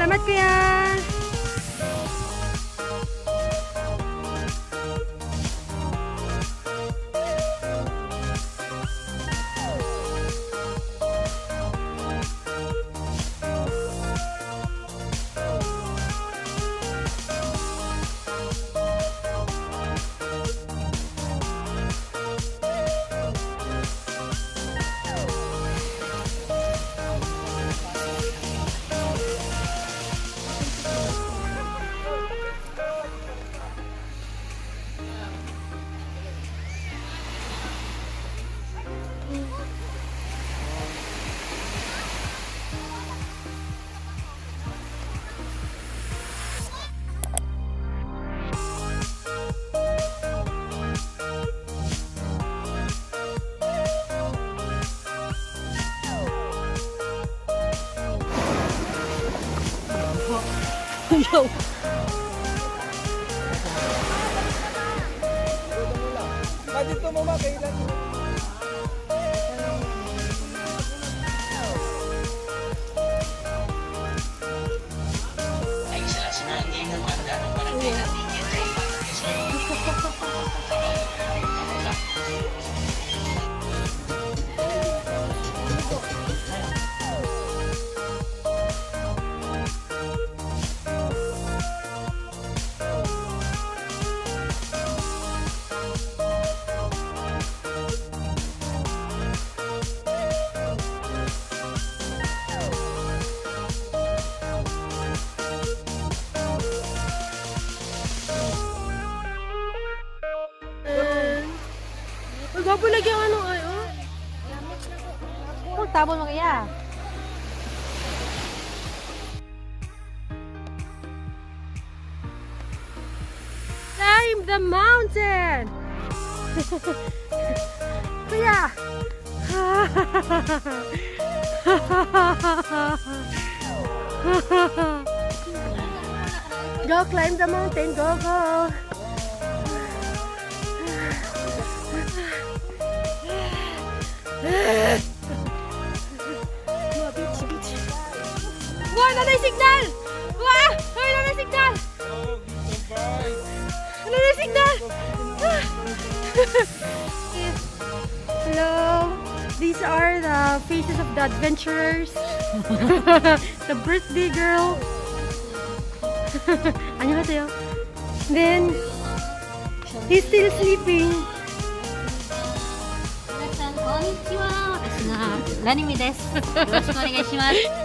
Salamat, kuya. Yo. Ma, dito mo ma, kailan? Ay isa sa mga gumanda ng barangay Antigua sa Quezon. Uy, gwapo lagi ang ano ay, oh. Oh, tabon mo kaya. Climb the mountain! Kuya! Go climb the mountain, go, go! Mga beach, beach. Wah, nanay signal! Wah! Ay, nanay signal! Nanay signal! Hello. These are the faces of the adventurers. The birthday girl. 안녕하세요. Then, he's still sleeping. 皆さん、こんにちは。私のラニミです。よろしくお願いします。